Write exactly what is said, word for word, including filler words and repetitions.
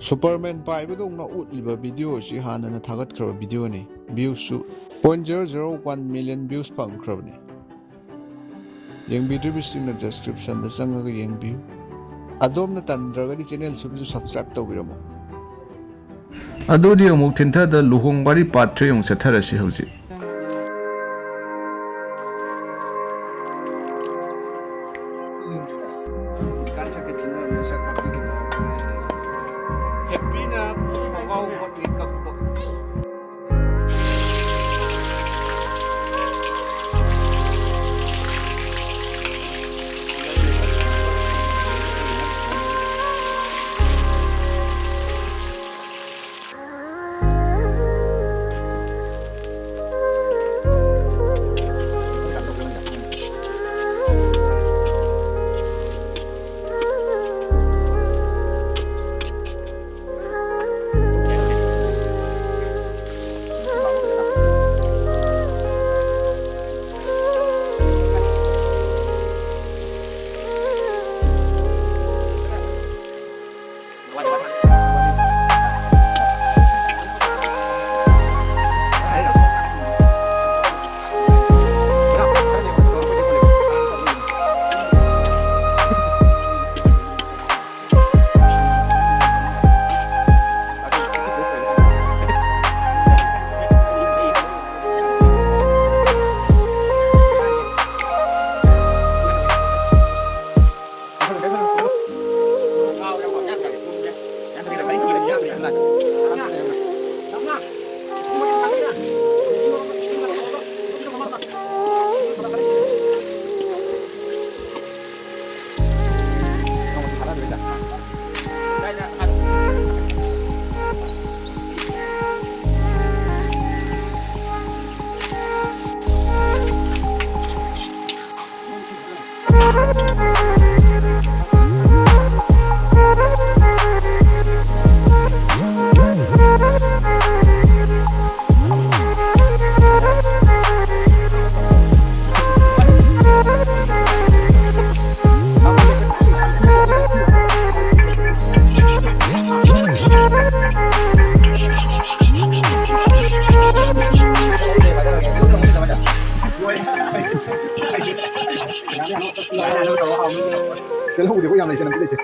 Superman ꯄꯥꯏꯕꯗꯧꯅ ꯎꯠꯂꯤꯕ video ꯑꯁꯤ ꯍꯥꯟꯅꯅ ꯊꯥꯒꯠꯈ꯭ꯔꯕ ꯚꯤꯗꯤꯑꯣꯅꯤ꯫ ꯚ꯭ꯌꯨꯁꯁꯨ point zero zero one million views ꯐꯪꯈ꯭ꯔꯕꯅꯤ꯫ ꯌꯦꯡꯕꯤꯗ꯭ꯔꯤꯕꯁꯤꯡꯅ ꯗꯤꯁꯀ꯭ꯔꯤꯞꯁꯟꯗ ꯆꯪꯉꯒ ꯌꯦꯡꯕꯤꯌꯨ꯫ ꯑꯗꯣꯝꯅ ꯇꯟꯗ꯭ꯔꯒꯗꯤ ꯆꯦꯅꯦꯜꯁꯤꯕꯨꯁꯨ ꯁꯕꯁꯀ꯭ꯔꯥꯏꯕ ꯇꯧꯕꯤꯔꯝꯃꯣ꯫ ꯑꯗꯨꯗꯤ ꯑꯃꯨꯛ ꯊꯤꯟꯊꯗ ꯂꯨꯍꯣꯡ ꯋꯥꯔꯤ part three ꯑꯃꯨꯛ ꯆꯠꯊꯔꯁꯤ ꯍꯧꯖꯤꯛ꯫ ꯍꯦꯞꯄꯤꯅ ꯈꯣꯡꯒ꯭ꯔꯥꯎ ꯃꯣꯠꯂꯤ ꯀꯛꯄ꯫ ꯇꯤꯜꯍꯧꯗꯤ ꯑꯩꯈꯣꯏ ꯌꯥꯝ ꯂꯩꯁꯦ, ꯅꯝꯕꯨ ꯂꯩꯁꯦ꯫